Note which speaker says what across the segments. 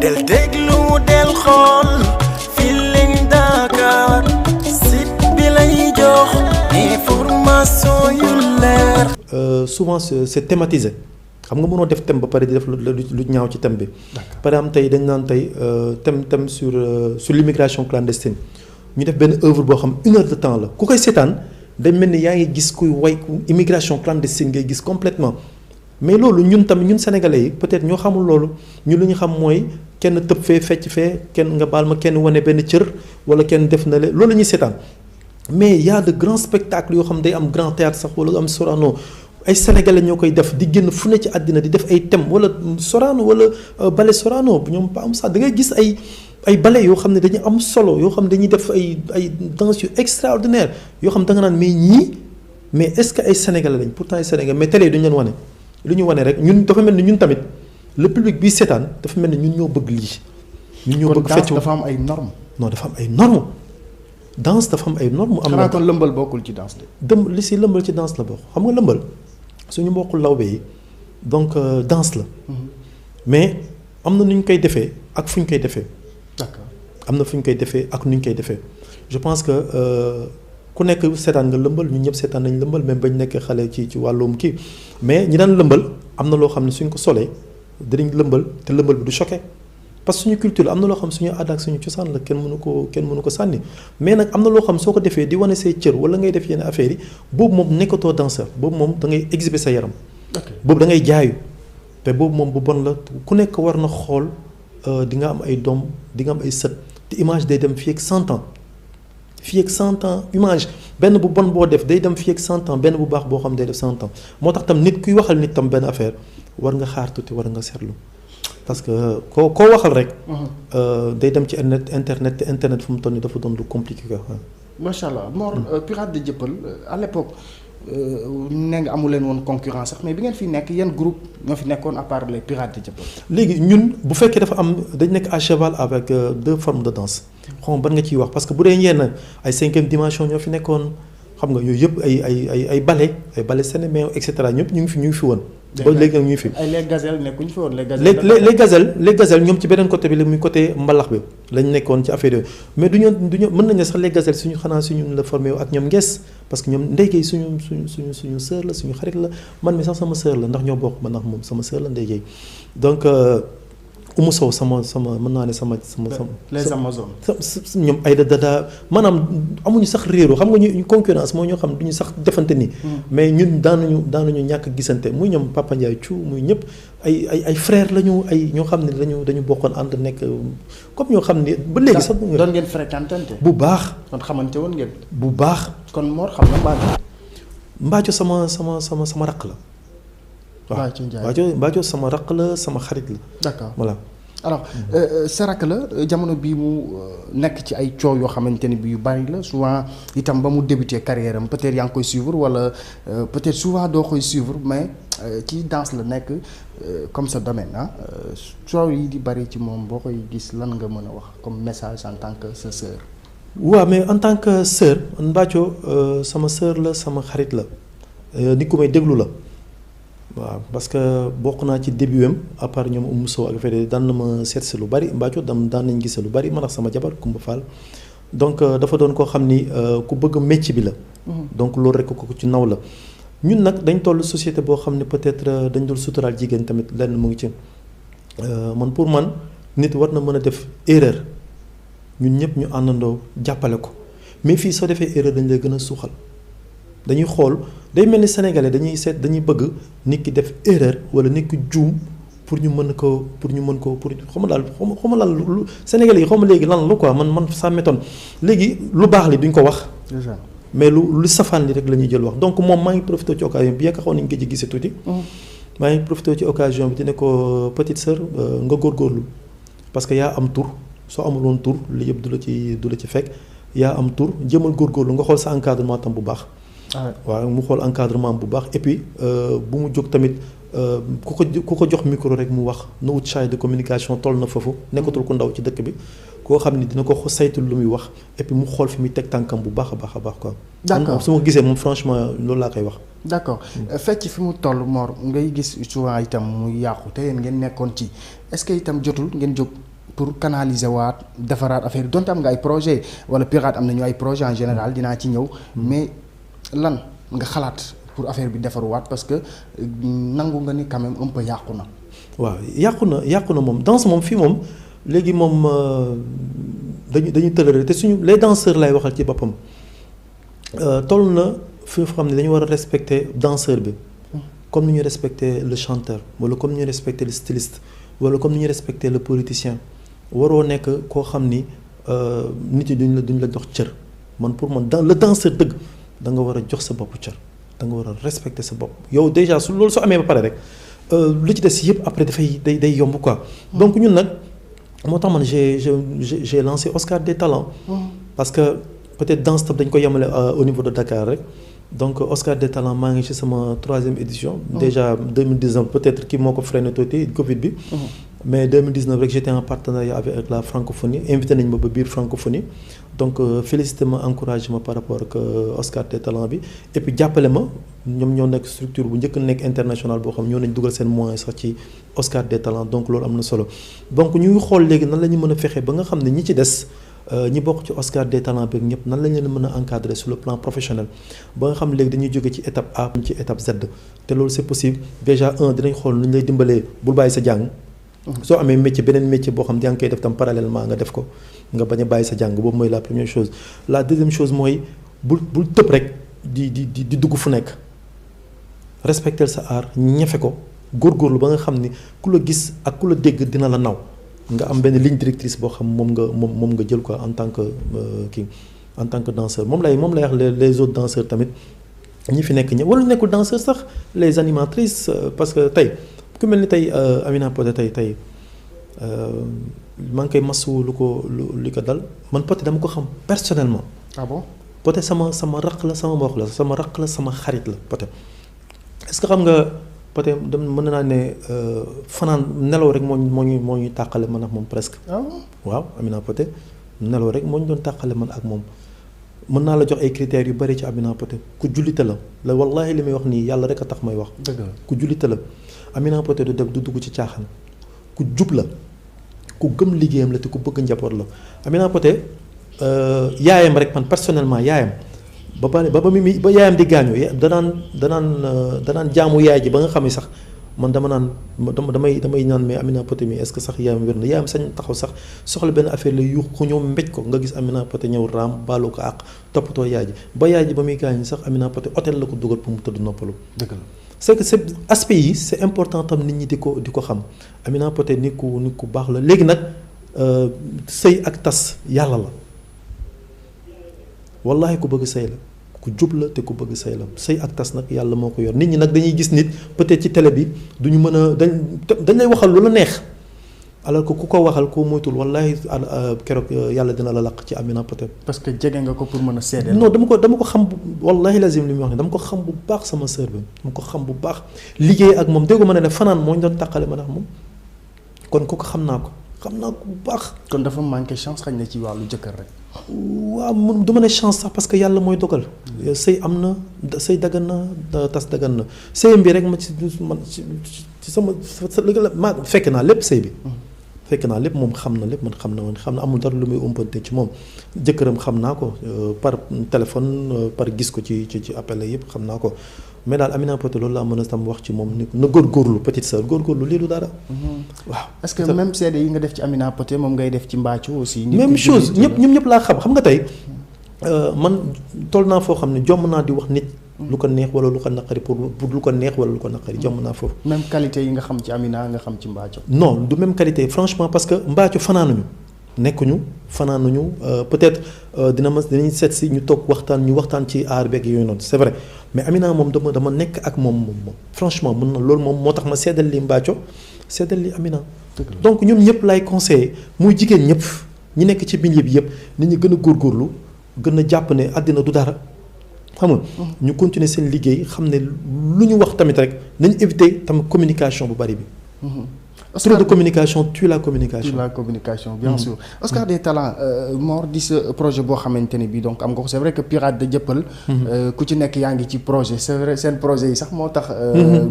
Speaker 1: del déglu del xool Feeling Dakar site bi lay jox information yu leer.
Speaker 2: Souvent c'est thématisé xam nga mënoo def thème ba pare di def lu ñaaw ci thème bi. par exemple tey dañ naan tey thème sur l'immigration clandestine ñu def benn œuvre boo xam 1 heure de temps la ku koy seetaan day mel ni yaa ngi gis kuy way immigration clandestine ngay gis complètement mais loolu ñun tamit ñun sénégalais yi peut-être ñoo xamul loolu ñun lu ñu xam mooy kenn tëb fee fecc fee kenn nga baal ma kenn wane benn cër wala kenn def na le loolu la ñuy seetaan mais y a de grands spectacles yoo xam day am grand théâtre sax wala am Sorano ay sénégalais ñoo koy def di génn fu ne ci àddina di def ay thèmes wala Sorano wala ballet Sorano ñoom ba am sax da ngay gis ay ballet yoo xam ne dañu am solo yoo xam ne dañuy def ay danse yu extraordinaire yoo xam da nga naan mais ñii mais est-ce que ay sénégalais lañ pourtant ay sénégalais mais télé yi duñu leen wane lu ñu wane rek ñun dafa mel ni ñun tamit le public bi seetaan dafa mel ni ñun ñoo bëgg lii. ñun ñoo bëgg fecc
Speaker 3: dafa am ay normes.
Speaker 2: non dafa am ay normes danse dafa am ay normes. am na
Speaker 3: kon lëmbal bokkul ci danse de.
Speaker 2: li si lëmbal ci danse la bokk xam nga lëmbal suñu mbokku lawbe yi donc danse la. mais am na nu ñu koy defee ak fu ñu koy defee.
Speaker 3: d'accord
Speaker 2: am na fu ñu koy defee ak nu ñu koy defee je pense que ku nekk seetaan nga lëmbal ñun ñëpp seetaan nañ lëmbal même bañ nekk xale ci wàllum kii mais ñi daan lëmbal am na loo xam ne suñ ko solee dinañ lëmbal te lëmbal bi du choqué parce que suñu culture am na loo xam suñu aada ak suñu cosaan la kenn mënu ko sànni mais nag am na loo xam soo ko defee di wane say cër wala ngay def yenn affaires yi boobu moom nekkatoo danseur boobu moom da ngay exhiber sa yaram. boobu da ngay jaayu te boobu moom bu bon la ku nekk war na xool di nga am ay doom di nga am ay sët te image day dem fii ak 100 ans. fii ak 100 ans image benn bu bon boo def day dem fii ak 100 ans benn bu baax boo xam day def 100 ans moo tax tam nit kuy waxal nit tam benn affaire war nga xaar tuuti war nga seetlu parce que koo waxal rek. day dem ci internet te internet fu mu toll nii dafa doon lu compliqué quoi.
Speaker 3: macha allah Mor Pirates de Dieuppeul à l'époque nee nga amu leen woon concurrence sax mais bi ngeen fi nekk yan groupe ñoo fi nekkoon à part les Pirates de Dieuppeul.
Speaker 2: léegi ñun bu fekkee dafa am dañ nekk à cheval avec 2 formes de danse xam ban nga ciy wax parce que bu dee yenn ay 5e dimension ñoo fi nekkoon xam nga yooyu yëpp ay ballet sénéméen et cetera ñëpp ñu ngi fi woon. ba léegi nag ñu ngi fi.
Speaker 3: ay les gazelles nekkuñu fi woon
Speaker 2: les gazelles ñoom ci beneen côté bi la muy côté mbalax bi lañ nekkoon ci affaire yooyu mais du ñu mën nañu ne sax les gazelles suñu la formé ak ñoom ngees parce que ñoom ndéygéey suñu sœur la suñu xarit la man mi sax sama sœur la ndax ñoo bokk man ndax moom sama sœur la ndéygéey donc Oumou Sow sama mën naa ne sama.
Speaker 3: les Amazones.
Speaker 2: ñoom ay dada maanaam amuñu sax réeru xam nga ñu concurrence moo ñoo xam duñu sax defante nii. mais ñun daanuñu ñàkk gisante muy ñoom Papa Ndiaye Thiou muy ñëpp ay frère lañu ay ñoo xam ne dañu bokkoon ànd nekk comme ñoo xam ne ba léegi sax.
Speaker 3: doon ngeen fréquentante.
Speaker 2: bu baax.
Speaker 3: kon xamante woon ngeen.
Speaker 2: bu baax.
Speaker 3: kon Mor xam na
Speaker 2: Mbathio sama raq la. Mbathio sama raq la sama xarit la.
Speaker 3: d'accord
Speaker 2: voilà.
Speaker 3: alors sa rakk la jamono bii mu nekk ci ay coow yoo xamante ni bi yu bari la souvent itam ba mu débuté carrière am peut-être yaa ngi koy suivre wala peut-être souvent doo koy suivre mais ci danse la nekk comme sa domaine coow yi di bari ci moom boo koy gis lan nga mën a wax comme message en tant que sa sœur.
Speaker 2: waaw mais en tant que sœur Mbathio sama sœur la sama xarit la nit ku may déglu la. waaw parce que bokk naa ci début am à part ñoom Oumou Sow ak fede daan na ma seet si lu bari Mbathio daan nañ gise lu bari man ak sama jabar Koumba Fall donc dafa doon koo xam ni ku bëgg métier bi la. donc loolu rek ko ci naw la. ñun nag dañ toll société boo xam ne peut-être dañ dul suturaal jigéen tamit lenn mu ngi ci man pour man nit war na mën a def erreur ñun ñëpp ñu àndandoo jàppale ko mais fii soo defee erreur dañ lay gën a suuxal. dañuy xool day mel ni sénégalais dañuy bëgg nit ki def erreur wala nit ki juum pour ñu mën ko xawma daal xawma lan lu sénégalais yi xawma léegi lan la quoi man ça m'étonne léegi lu baax li duñ ko wax. mais lu safaan li rek la ñuy jël wax donc moom maa ngi profité ci occasion bi bien que xaw nañu ko ci gisee tuuti. maa ngi profité ci occasion bi di ne ko petite sœur nga góorgóorlu parce que yaa am tur soo amuloon tur li yëpp du la ci fekk yaa am tur jëmal góorgóorlu nga xool sa encadrement tam bu baax. waaw mu xool encadrement bu baax et puis bu mu jóg tamit ku ko jox micro rek mu wax na wut chargé de communication toll na foofu nekkatul ku ndaw ci dëkk bi koo xam ni dina ko saytul lu muy wax et puis mu xool fi muy teg tànkam bu baax a baax quoi.
Speaker 3: d'accord
Speaker 2: su ma gisee moom franchement loolu laa koy wax.
Speaker 3: d'accord fecc fi mu toll Mor ngay gis souvent itam muy yàqu te yéen ngeen nekkoon ci est-ce que itam jotul ngeen jóg pour canaliser waat defaraat affaire yi donte am nga ay projet wala Pirates am nañu ay projet en général dinaa ci ñëw mais lan nga xalaat pour affaire bi defaruwaat parce que nangu nga ni quand même un peu yàqu na.
Speaker 2: waaw yàqu na moom danse moom fii moom léegi moom dañuy tëlëre te suñu les danseurs lay waxal ci boppam toll na fi nga xam ne dañu war a respecter danseur bi comme ni ñu respecter le chanteur wala comme ni ñu respecter le styliste wala comme ni ñu respecter le politicien waroo nekk koo xam ni nit yi duñ la jox cër man pour man le danseur dëgg da nga war a jox sa bopp cër da nga war a respecter sa bopp yow déjà su loolu soo amee ba pare rek li ci des yëpp après dafay day yomb quoi. donc ñun nag moo tax man j'ai lancé Oscar des talents. parce que peut-être danse tam dañ ko yemale au niveau de Dakar rek. donc Oscar des talents maa ngi ci sama 3e édition. déjà 2019 peut-être kii moo ko freiné tuuti Covid bi. mais 2019 rek j'étais en partenariat avec la francophonie invité nañ ma ba biir francophonie donc félicité ma encouragé ma par rapport ak Oscar des talents bi et puis jàppale ma ñoom ñoo nekk structure bu njëkk nekk international boo xam ñoo nañ dugal seen moyens sax ci Oscar des talents donc loolu am na solo donc ñu ngi xool léegi nan la ñu mën a fexe ba nga xam ne ñi ci des ñi bokk ci Oscar des talents beeg ñëpp nan lañ leen mën a encadrer sur le plan professionnel ba nga xam ne léegi dañuy jóge ci étape A ci étape Z te loolu c'est possible déjà dinañ xool nu ñu lay dimbalee bul bàyyi sa jàng. soo amee métier beneen métier boo xam ne yaa ngi koy def tam parallèlement nga def ko nga bañ a bàyyi sa jàng boobu mooy la première chose la deuxième chose mooy bul tëb rek di dugg fu nekk respecter sa art ñefe ko góorgóorlu ba nga xam ni ku la gis ak ku la dégg dina la naw nga am benn ligne directrice boo xam moom nga jël quoi en tant que danseur moom lay wax les autres danseurs tamit ñi fi nekk ñëpp wala nekkul danseur sax les animatrices parce que tey ku mel ni tey Amina Poté tey maa ngi koy masu li ko dal man Poté dama ko xam personnellement.
Speaker 3: ah bon
Speaker 2: Poté sama raq la sama mbokk la sama raq la sama xarit la Poté est-ce que xam nga Poté mën naa ne fanaan nelaw rek moo ñu tàqale man ak moom presque. waaw Amina Poté nelaw rek moo ñu doon tàqale man ak moom. mën naa la jox ay critères yu bari ci Amina Poté ku jullite la wallahi li may wax nii yàlla rek a tax may wax.
Speaker 3: dëgg la
Speaker 2: ku jullite la. Amina Poté du dugg ci caaxaan ku jub la ku gëm liggéeyam la te ku bëgg njaboot la Amina Poté yaayam rek man personnellement yaayam ba yaayam di gaañu danaan jaamu yaay ji ba nga xam ne sax man damay ñaan mais Amina Poté mi est-ce que sax yaayam wér na yaayam sañ taxaw sax soxla benn affaire la yuux ko ñëw mbéj ko nga gis Amina Poté ñëw raam baalu ko àq toppatoo yaay ji ba yaay ji ba muy gaañu sax Amina Poté hôtel la ko dugal pour mu tëdd noppalu. dëgg la. c'est que c'est aspect yi c'est important tam nit ñi di ko xam Amina Poté nit ku baax la léegi nag sëy ak tas yàlla la wallahi ku bëgg sëy la ku jub la te ku bëgg sëy la sëy ak tas nag yàlla moo ko yor nit ñi nag dañuy gis nit peut-être ci télé bi duñu mën a dañ lay waxal lu la neex alors que ku ko waxal koo moytul wallahi keroog yàlla dina la laq ci Amina Poté.
Speaker 3: parce que jege nga ko pour mën a seede.
Speaker 2: non dama ko xam wallahi lazim li muy wax ne dama ko xam bu baax sama sœur bi dama ko xam bu baax liggéey ak moom déggu ma ne fanaan moo ñu doon tàqale ma ndax moom kon kooku xam naa ko bu baax. kon dafa manqué chance xañ na ci wàllu jëkkër rek. waaw du ma ne chance sax parce que yàlla mooy dogal. sëy am na sëy dagan na tas dagan na sëyam bi rek ma ci sama ma fekk naa lépp sëy bi. fekk naa lépp moom xam na lépp man xam na amul dara lu muy umpante ci moom jëkkëram xam naa ko par téléphone par gis ko ci appel yëpp xam naa ko mais daal Amina Poté loolu laa mën a tam wax ci moom ni na góorgóorlu petite sœur góorgóorlu lii du dara. waaw
Speaker 3: est-ce que même seede yi nga def ci Amina Poté moom ngay def ci Mbathio aussi.
Speaker 2: même chose ñëpp laa xam nga tey man toll naa foo xam ne jomm naa di wax nit. lu ko neex wala lu ko naqari pour lu ko neex wala lu ko naqari jomm naa foofu.
Speaker 3: même qualité yi nga xam ci Amina nga xam ci Mbathio.
Speaker 2: non du même qualité franchement parce que Mbathio fanaanuñu peut-être dinañ seet si ñu toog waxtaan ci aar beeg yooyu noonu c'est vrai mais Amina moom dama nekk ak moom franchement mën na loolu moom moo tax ma seddal li Mbathio seddal li Amina. donc ñoom ñëpp lay conseiller muy jigéen ñëpp ñi nekk ci milieu bi yëpp nit ñi gën a góorgóorlu gën a jàpp ne àddina du dara. xam nga ñu continuer seen liggéey xam ne lu ñu wax tamit rek nañ éviter tamit communication bu bari bi. trop de communication tue la communication.
Speaker 3: Bien sûr. Oscar des talents Mor di sa projet boo xamante ne bii donc am nga ko c'est vrai que Pirate de Jëppal. ku ci nekk yaa ngi ci projet c'est vrai seen projet yi sax moo tax.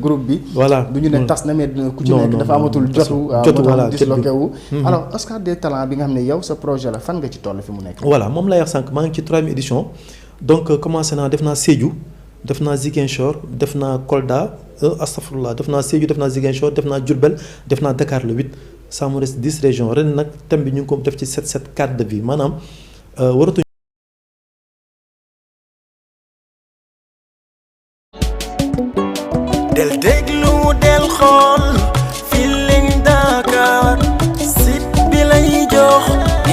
Speaker 3: groupe bi.
Speaker 2: voilà
Speaker 3: du ñu ne tas na mais ku ci nekk dafa amatul jotu
Speaker 2: voilà
Speaker 3: disloqué wu. alors Oscar des talents bi nga xam ne yow sa projet la fan nga ci toll fi mu nekk.
Speaker 2: voilà moom lay wax sànq maa ngi ci 3e édition donc commencé naa def naa Sédhiou def naa Ziguinchor def naa Kolda astafurlah def naa Sédhiou def naa Ziguinchor def naa Diourbel def naa Dakar le 8 ça me reste 10 régions ren nag thème bi ñu ngi ko def ci 7 cadre de vie maanaam waratuñu.
Speaker 1: del déglu del xool Feeling Dakar site bi lay jox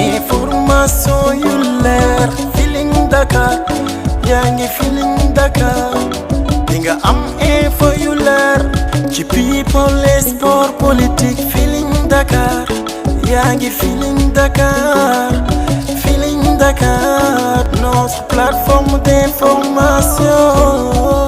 Speaker 1: information yu leer Feeling Dakar yaa ngi Feeling Dakar di nga am info yu leer ci people et sport politique Feeling Dakar yaa ngi Feeling Dakar Feeling Dakar notre plateforme d'information